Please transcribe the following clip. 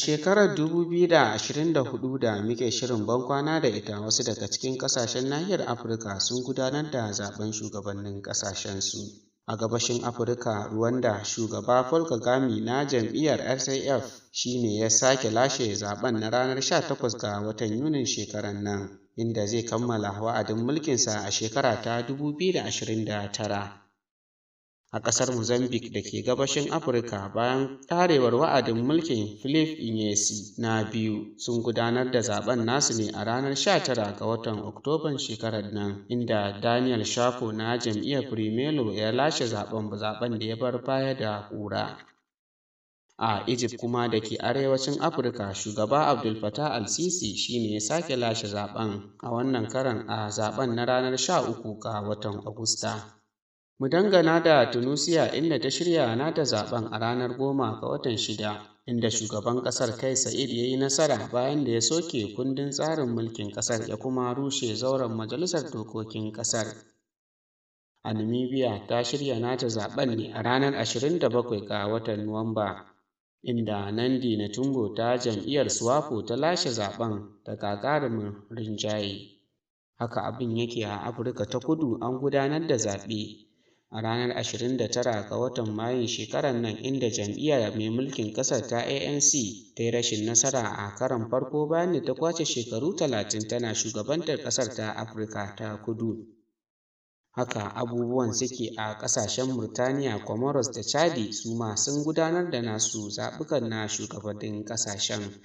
A shekarar 2024 da muke shirin bankwana da ita, wasu daga cikin ƙasashen nahiyar Afirka sun gudanar da zaɓen shugabannin ƙasashensu. A gabashin Afirka, Rwanda, Shugaba Paul Kagame na jam'iyyar RPF shi ne ya sake lashe zaɓen na ranar 18 ga watan Yunin shekarar nan, inda zai kammala wa'adin mulkinsa a shekara ta 2029. A ƙasar Mozambique da ke gabashin Afirka, bayan ƙarewar wa'adin mulkin Filipe Nyusi na biyu, sun gudanar da zaɓen nasu ne a ranar 19 ga watan Oktoban shekarar nan, inda Daniel Chapo na jam'iyyar Frelimo ya lashe zaɓen, zaɓen da ya bar baya da ƙura. A Egypt kuma da ke arewacin Afirka, Shugaba Abdel Fattah el-Sisi shi ne ya sake lashe zaɓen, a wannan karon a zaɓen na ranar 13 ga watan Agusta. Mu dangana da Tunusia, inda ta shirya nata zaɓen a ranar 10 ga watan Shida, inda shugaban ƙasar Kais Saied ya yi nasara bayan da ya soke kundin tsarin mulkin ƙasar ya kuma rushe zauren majalisar dokokin ƙasar. A Namibia ta shirya nata zaɓen ne a ranar 27 ga watan Nuwamba, inda Nandi Netumbo ta jam'iyyar SWAPO ta lashe zaɓen da gagarumin rinjaye. Haka abin yake a Afirka ta Kudu, an gudanar da zaɓe a ranar 29 ga watan Mayun shekarar nan, inda jam'iyya mai mulkin ƙasar ta ANC ta yi rashin nasara a karon farko bayan da ta kwashe shekaru 30 tana shugabantar ƙasar ta Afirka ta Kudu. Haka abubuwan suke a ƙasashen Murtaniya, Comoros da Chadi, su ma sun gudanar da nasu zaɓukan na shugabannin ƙasashen.